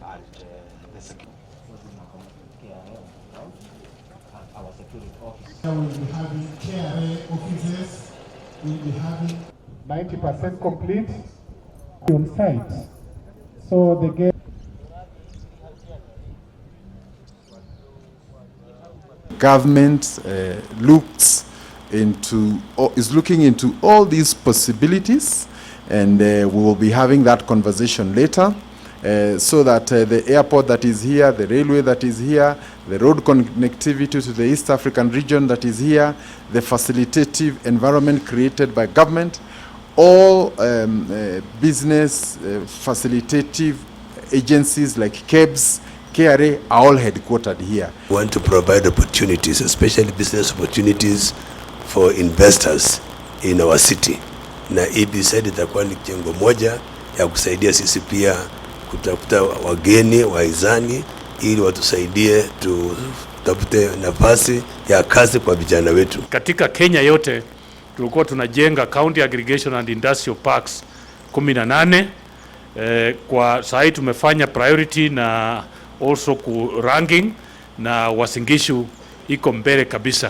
And the security our security office. We'll be having KRA offices, we'll be having 90% complete on site. So the gate Government looks into or is looking into all these possibilities, and we will be having that conversation later, so that the airport that is here, the railway that is here, the road connectivity to the East African region that is here, the facilitative environment created by government, all business facilitative agencies like KEBS, KRA are all headquartered here. We want to provide opportunities, especially business opportunities for investors in our city, na EBZ itakuwa ni jengo moja ya kusaidia sisi pia kutafuta wageni waizani ili watusaidie tutafute nafasi ya kazi kwa vijana wetu. Katika Kenya yote tulikuwa tunajenga county aggregation and industrial parks 18. Kwa saa hii tumefanya priority na also ku ranking na Uasin Gishu iko mbele kabisa.